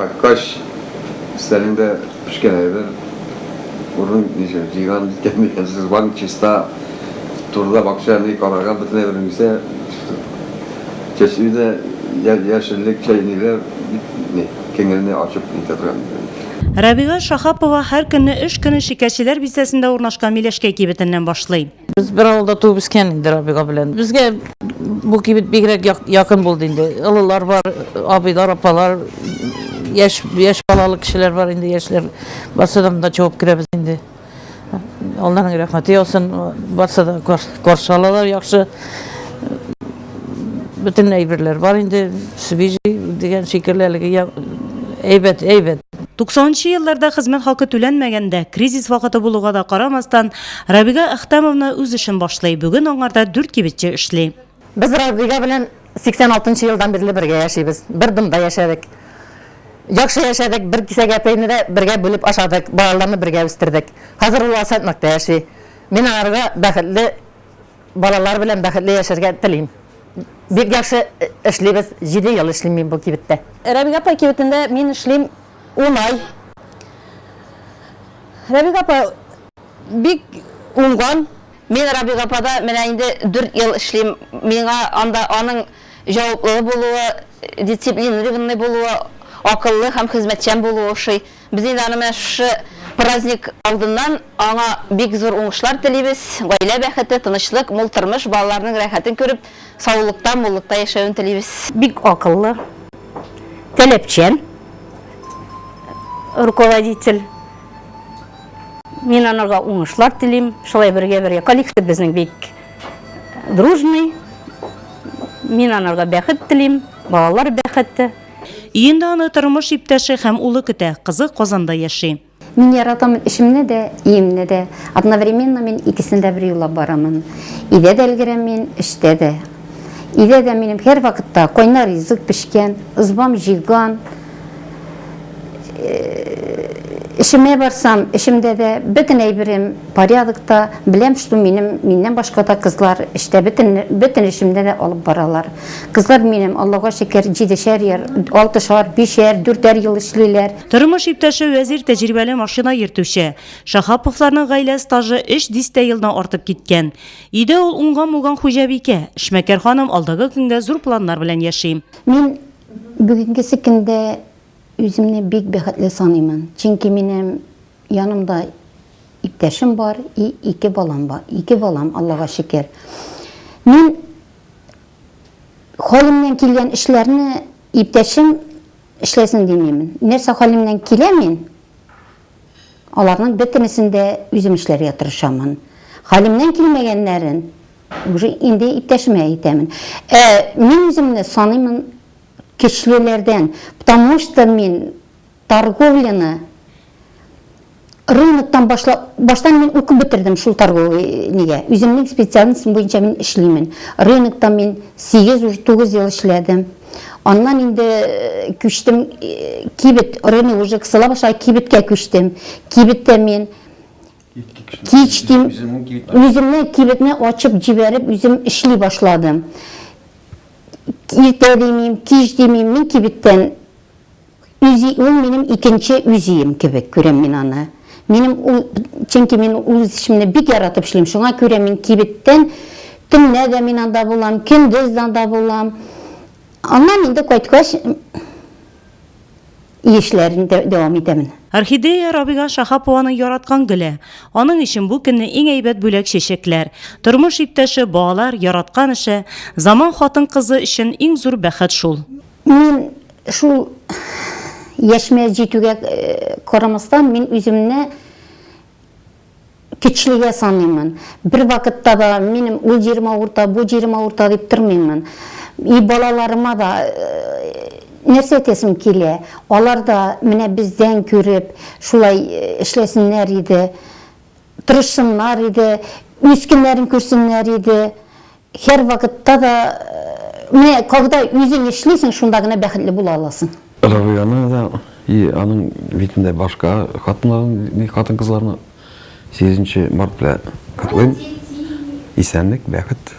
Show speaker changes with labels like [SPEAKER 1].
[SPEAKER 1] Кайткач, өстәлеңдә пешкән әйбер, урының ничек, җыйган ниткән дигән сүз, банк чиста, турыда бакча ни карарга бөтен әйберең үсә, чәчми дә яшеллек, чәйниләр, бик ни, кеңелне ачып нитә торган.
[SPEAKER 2] Рәбига Шаһапова һәр көнне эш көнен Шикәрчеләр бистәсендә урнашкан Миләшкәй кибетеннән башлый.
[SPEAKER 3] Без бер авылда туып үскән инде Рабига белән. Безгә бу кибет бигрәк якын булды инде. Олылар бар, абыйлар, апалар, яшь, яшь балалы кешеләр бар инде, яшьләр. Барсы да монда чабып керәбез инде. Алланың рәхмәте яусын, барсы да каршы алалар яхшы. Бөтен әйберләр бар инде, свежий дигән шикелле әлеге әйбәт, әйбәт.
[SPEAKER 2] 90 нчы елларда хезмәт хакы түләнмәгәндә, кризис вакыты булуга да карамастан, Рабига Әхтәмовна үз эшен башлый. Бүген аңарда дүрт кибетче эшли.
[SPEAKER 4] Без Рабига белән 86 нчы елдан бирле бергә яшибез. Бер домда яшәдек. Яхшы яшәдек, бер кисәк әпәйне дә бергә бүлеп ашадык, балаларны бергә үстердек. Хәзер ул Асатмакта яши. Мин аңарга бәхетле Балалар белән бәхетле яшәргә телим. Бик яхшы эшлибез, җиде ел эшлим мин бу кибеттә.
[SPEAKER 5] Рәбига апай кибетендә мин эшлим ун ай. Рәбига апа бик уңган.
[SPEAKER 6] Мин Рабига апада менә инде дүрт ел эшлим. Миңа анда аның җаваплылы булуы, дисциплинированный булуы, акыллы һәм хезмәтчән булуы ошый. Без инде аны менә шушы праздник алдыннан аңа бик зур уңышлар телибез, гаилә бәхете, тынычлык, мул тормыш, балаларының рәхәтен күреп, саулыкта, муллыкта яшәвен телибез.
[SPEAKER 7] Бик акыллы, таләпчән руководитель. Мин анарга уңышлар телим. Шулай бергә-бергә. Коллектив безнең бик дружный. Мин анарга бәхет телим, балалар бәхете.
[SPEAKER 2] Өендә аны тормыш иптәше һәм улы көтә, кызы Казанда яши.
[SPEAKER 8] Мин яратам эшемне дә, өемне дә. Одновременно мин икесен дә берьюлы барамын. Өйдә дә өлгерәм мин, эштә дә. Өйдә дә минем һәрвакытта кайнар ризык пешкән, ызбам җыйган. Эшемә барсам, эшемдә дә бөтен әйберем порядокта. Беләм, что минем, миннән башка да кызлар эштә бөтен, бөтен эшемдә дә алып баралар. Кызлар минем, Аллага шөкер, җидешәр ел, алтышар, бишәр, дүртәр ел эшлиләр.
[SPEAKER 2] Тормыш иптәше Вәзир тәҗрибәле машина йөртүче. Шаһаповларның гаилә стажы өч дистә елдан артып киткән. Өйдә ул уңган-булган хуҗабикә. Эшмәкәр ханым алдагы көнгә зур планнар белән яши.
[SPEAKER 8] Мин бүгенгесе көндә үземне бик бәхетле саныймын. Чөнки минем янымда иптәшем бар и ике балам бар. Ике балам, Аллага шөкер. Мин Хәлемнән килгән эшләрне иптәшем эшләсен димимен. Нәрсә хәлемнән килә мин, аларның бөтенесен дә үзем эшләргә тырышамын. Хәлемнән килмәгәннәрен уже инде иптәшемә әйтәмен. Ә мин үземне саныймын көчлеләрдән, потому что мин Торговляны рыноктан башлап, баштан мин укып бетердем шул торговый нигә. Үземнең специальностем буенча мин эшлимен. Рынокта мин 8 уже 9 ел эшләдем. Аннан инде э, күчтем э, кибет, рынок уже кысыла башлады, кибеткә күчтем. Кибеттә мин кич дим, үземнең кибетне ачып җибәреп, үзем эшли башладым. Иртә димим, кич димим, мин кибеттән Үз ул минем икенче үз өем кебек күрәм мин аны. Минем ул, чөнки мин үз эшемне бик яратып эшлим, шуңа күрә мин кибеттән төнлә дә мин анда булам, көндез дә анда булам. Аннан инде кайткач, өй эшләрен дәвам итәмен.
[SPEAKER 2] Орхидея Рабига Шаһапованың яраткан гөле. Аның өчен бу көнне иң әйбәт бүләк чәчәкләр. Тормыш иптәше, балалар, яраткан эше, заман хатын-кызы өчен иң зур бәхет шул.
[SPEAKER 8] Мин шул яшемә җитүгә карамастан, мин үземне көчлегә саныймын. Бер вакытта да минем ул җирем авырта, бу җирем авырта дип тормыймын. И балаларыма да нәрсә әйтәсем килә, алар да менә бездән күреп, шулай эшләсеннәр иде. Тырышсыннар иде, үз көннәрен күрсеннәр иде. Һәрвакытта да, менә когда үзең эшлисең, шунда гына бәхетле була аласың.
[SPEAKER 1] Равияне дә и аның бит инде башка хатыннарын, хатын-кызларны сигезенче март белән котлыйм. Исәнлек, бәхет.